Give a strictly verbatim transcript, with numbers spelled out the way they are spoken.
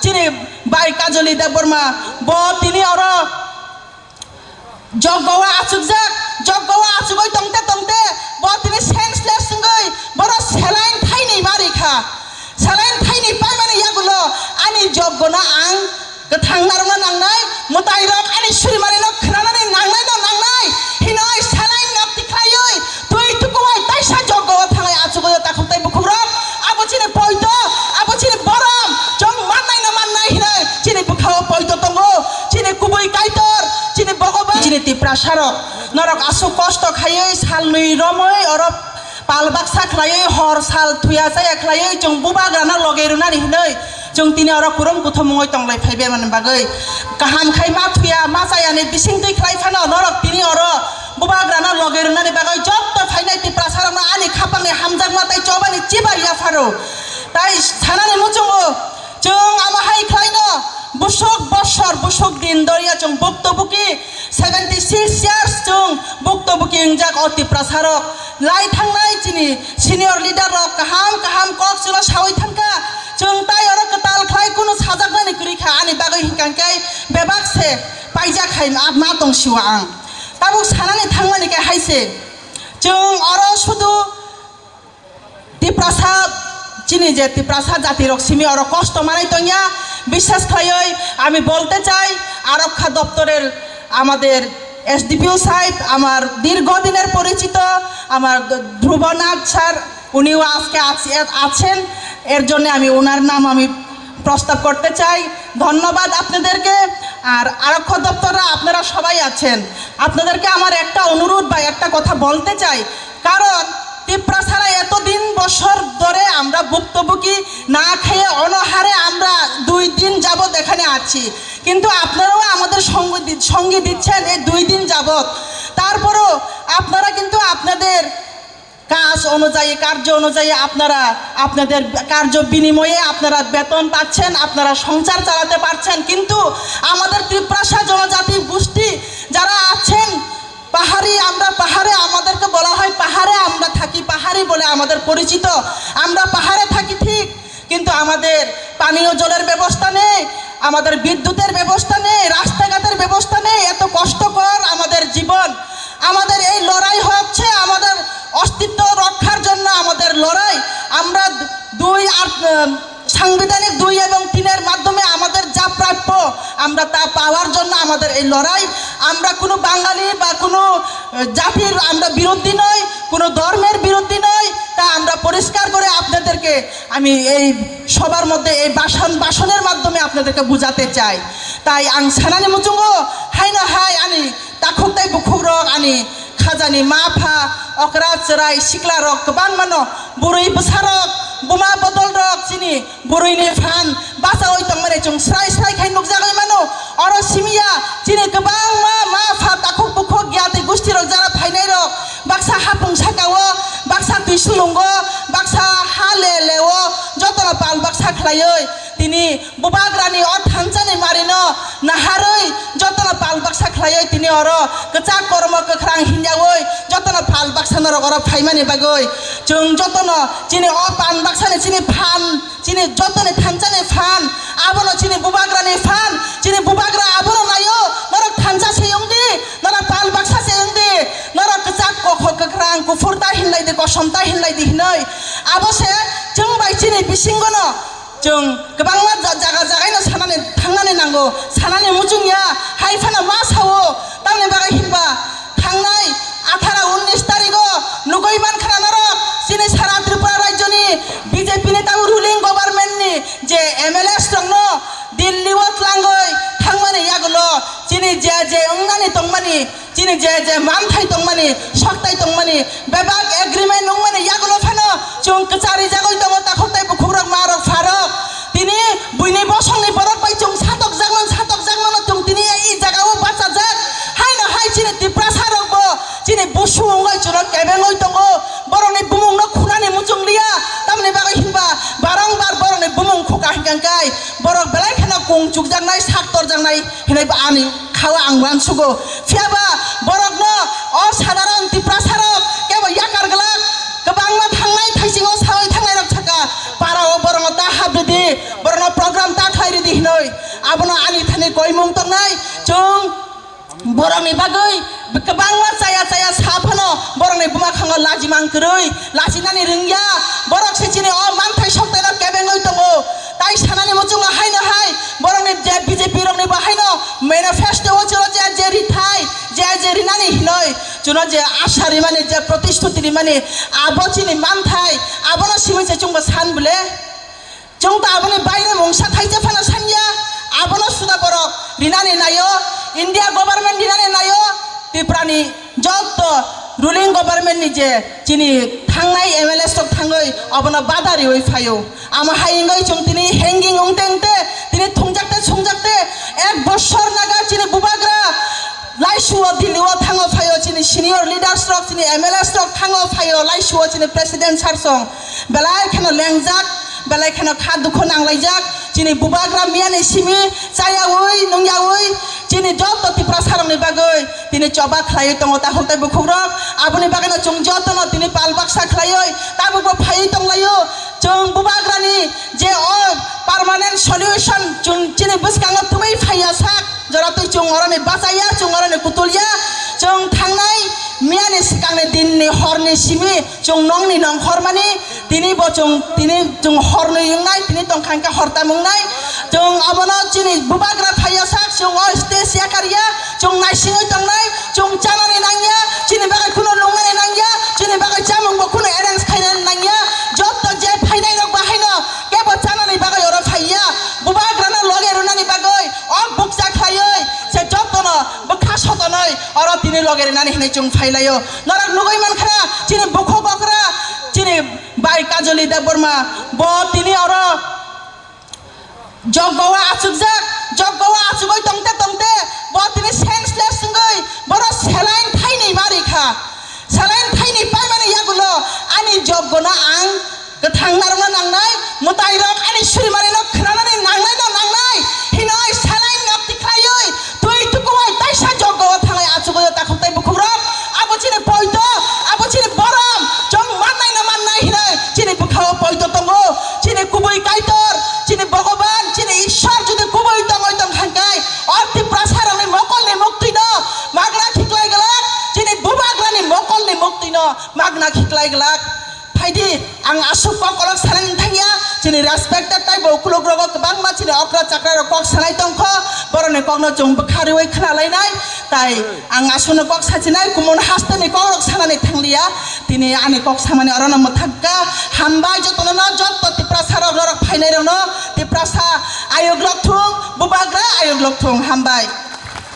chini bai Kajoli Debbarma, bo tini oro joggo o achukjak, joggo o achugwi tongte tongte bo tini senseless wngwi boro saline thaini ma rikha. Saline thaini paimani yagulo ani joggono ang kwthang narwkna nangnai, mwtairok ani surimanino khwnanani nangnaino nangnai hinwi saline nok tikhlaiwi twi tukuwai taisa joggo o thangai achugwi o takhuk tei bukhukrok. Abo chini poito, abo chini borom, chwng mannaino mannai hinwi chini bwkhao poito tongo, chini kubui Kaitor, chini Bhogoban, chini Tiprasarok. Norok aswk kosto khaiwi salnwi romwi oro pal baksa khlaiwi hor sal thuya chaya khlaiwi chwng bubagrano loge rwnani hinwi chwng tini oro kurum kuthumungwi tonglai phaibai mani bagwi kaham khai ma thuya ma chayani bisingtwi khlai phano norok tini oro bubagrano loge rwnani bagwi jotto phainai Tiprasarokno ani khapangni hamjakma tei chobani chiba yapharo. Tai sanani muchungo chwng amo hai khlaino busuk bosor busuk din doriya chwng bukto buki seventy six years chwng bukto buki wngjak o Tiprasarok lai thangnai chini senior leader rok kaham kaham kok chwla sawi thangkha chwng tai oro kwtal khlai kunu sajaknani kwrwi kha ani bagwi hinkha khe bebak se paijak hai ma, ma tong siwa ang tabuk sanani thangmani khe hai se chwng oro sudu Tiprasa chini je Tiprasa jati rok simi oro kosto manai tongya, bishes khlaiwi ami bolte chai arokha doptorer amader S D P O sahib, amar dirgho diner porichito, amar Dhrubanath sir, uniyo ajke ach-, achen, er jonne ami onar nam ami প্রস্তাব করতে চাই। ধন্যবাদ আপনাদেরকে। আর আরক্ষা দপ্তররা আপনারা সবাই আছেন, আপনাদেরকে আমার একটা অনুরোধ বা একটা কথা বলতে চাই, কারণ তিপ্রাসারা এতদিন বছর ধরে আমরা ভুক্তভোগী, না খেয়ে অনাহারে আমরা দুই দিন যাবত এখানে আছি, কিন্তু আপনারাও আমাদের সঙ্গ দি-, সঙ্গী দিচ্ছেন এই দুই দিন যাবত। তারপরেও আপনারা কিন্তু আপনাদের কাজ অনুযায়ী, কার্য অনুযায়ী আপনারা আপনাদের কার্য বিনিময়ে আপনারা বেতন পাচ্ছেন, আপনারা সংসার চালাতে পারছেন। কিন্তু আমাদের তিপ্রাসা জনজাতি গোষ্ঠী যারা আছেন পাহাড়ি, আমরা পাহাড়ে, আমাদেরকে বলা হয় পাহাড়ে আমরা থাকি, পাহাড়ি বলে আমাদের পরিচিত। আমরা পাহাড়ে থাকি ঠিক, কিন্তু আমাদের পানীয় জলের ব্যবস্থা নেই, আমাদের বিদ্যুতের ব্যবস্থা নেই, রাস্তাঘাটের ব্যবস্থা নেই। এত কষ্টকর আমাদের জীবন। আমাদের এই লড়াই হচ্ছে আমাদের অস্তিত্ব রক্ষার জন্য আমাদের লড়াই। আমরা দুই আর, আহ, সাংবিধানিক দুই এবং তিনের মাধ্যমে আমাদের যা প্রাপ্য, আমরা তা পাওয়ার জন্য আমাদের এই লড়াই। আমরা কোনো বাঙালি বা কোনো, আহ, জাতির আমরা বিরোধী নই, কোনো ধর্মের বিরোধী নই। তা আমরা পরিষ্কার করে আপনাদেরকে আমি এই সবার মধ্যে, এই ভাষণ, ভাষণের মাধ্যমে আপনাদেরকে বুঝাতে চাই। Tai ang sanani muchungo haino hai ani takhuk tei bukhuk rok, ani khajani ma pha, okra chwrai sikla rok kwbangma no, bwrwi bwsa rok, buma bodol rok, chini bwrwini phan bachaui tongmani chwng srai srai khai nukjagwi mano. Oro simiya chini kwbangma ma pha takhuk bukhuk giya tei gusti rok jara phainai rok baksa hapung saka o, baksa twi sulungo, baksa ha le le o, jotono pal baksa khlaiwi tini bubagrani o thansani marino naharwi jotono pal baksa khlaiwi tini oro kwchak kormo kwkhrang hinjawi jotono pal baksa norok oro phaimani bagwi chwng jotono chini o pan baksani chini phan, chini jotoni thansani phan, abono chini bubagrani phan, chini bubagra abono naio, norok thansa se wng di, norok pal baksa se wng di, norok kwchak kokho kwkhrang kuphur ta hinlai di, kosom ta hinlai di hinwi abo se chwng bai chini bisingono Chwng kwbangma ja-, jaga jagaino sanani thangnani nango, sanani muchung ya, hai phano ma sao, tamni bagwi hinba thangnai atharo unnish tarigo nugwi mankha norok, chini sara Tripura rajyoni B J P ni tabuk ruling government ni je M L As rokno Delhi o tlangwi thangmani yagulo chini je je wngnani tongmani Chini je je manthai tongmani, soktai tongmani, bebak agreement wngmani yagulo phano chwng kwchari jagwi tongo, takhuk tei bukhukrok, marok, pharok. Tini buini bosongni borok bai chwng satokjakmano, satokjakmano chwng tini e i jagao bachajak. Haino hai chini Tiprasa rokbo chini busu wngwi chwngno kebengwi tongo. Borokni bumungno khunani muchung liya, tamni bagwi hinba barongbar borokni bumung khuka hinkha khe borok belai kheno kung chukjaknai, sak torjaknai. Hinwi bo ani khao ang uansugo. Phiya ba borokno o sadharon Tiprasarok kebo yakar glak, kwbangma thangnai thaisingo sawi thangnairok saka, parao borokno ta hap ridi, borokno program ta khlai ridi. Abono ani thani koimung tongnai, chwng borokni bagwi kwbangma chaya chaya sa phano borokni buma khango lajimang kwrwi, lachinani rwngya, borok se chini o manthai soktaino kebengwi tongo. Tai sanani muchungo haino hai borokni je B J P rokni bo haino manifesto o chwlo je je rithai, je je rinani hinoi, chwno je asha rimani, je protishtuti rimani, abo chini manthai, abono simi se chwngbo san bwle. Chwng to aboni baire mungsa thaisa phano sanya, abono suda borok rinani naio, India government rinani naio, Tripura ni jotto ruling government ni je chini thangnai M L As rok thangwi abono bada riwi phaio. Amo hai wngwi chwng tini hanging wngte wngte tini thungjakte sungjakte ek bosor naga chini bubagra laisuo Delhi o thango phaio, chini senior leaders rok, chini M L As rok thango phaio, laisuo chini president sir song. Belai kheno lengjak, belai kheno kha dukhu nanglaijak, chini bubagra miyani simi chayaui, nungyaui, chini joto Tiprasa rokni bagwi tini choba khlaiwi tongo takhuk tei bukhukrok. Aboni bagwino chwng jotono tini pal baksa khlaiwi tabukbo phaiwi tonglaio. Chwng bubagrani je o permanent solution chwng chini bwskango twmwi phaiya sak. Joratwi chwng oroni bachaya, chwng oroni kutulya, chwng thangnai miyani swkangni dinni horni simi chwng nongni nongkhormani, tini bo chwng, tini chwng hornwi wngnai, tini tongkha hwnkhe hortam wngnai. Chwng abono chini bubagra phaiya sak, chwng o stage yakarya, chwng naisingwi tongnai, chwng chanani nangya, chini bagwi kheno nungnani nangya, chini bagwi chamungbo kheno arrange khainani nangya. Jotto je phainairok bahaino kebo chanani bagwi oro phaiya, bubagrano loge rwnani bagwi o bukcha khlaiwi se jottono bwkha sotonwi oro tini loge rwnani hinwi chwng phailaio. Norok nugwi mankha chini bukhuk okra, chini bai Kajoli Debbarma, bo tini oro joggo o achukjak, joggo o achugwi tongte tongte bo tini senseless wngwi boro saline thaini ma rikha. Saline thaini paimani yagulo ani joggono ang kwthang narwkna nangnai, mwtairok ani surimanino khwnanani nangnaino nangnai hinwi saline nok tikhlaiwi twi tukuwai taisa joggo o thanglai achugwi o takhuk tei bukhukrok. Abo chini poito, abo chini borom, chwng mannaino mannai hinwi chini bwkhao poito tongo. Chini kubui Kaitor, chini Bhogoban, chini Ishwar jodi kubui tongwi tongkha hwnkhe o Tiprasarokni mokolni muktwino magna khiklai glak, chini bubagrani mokolni muktwino magna khiklai glak. Phaidi, ang aswk kok kolok sanani thangya, chini respected tei bo ukuluk rogo kwbangma chini okra chakra rok kok sanai tongkho, borokni kokno chwng bwkha riwi khna lainai, tai ang aswkno kok sachinai, kumun hasteni kok rok sanani thangliya, tini ani kok samani orono mwthakka, hambai jotono no jotto Tiprasa rok norok phainai rokno, Tiprasa ayuk lok thung, bubagra ayuk lok thung, hambai.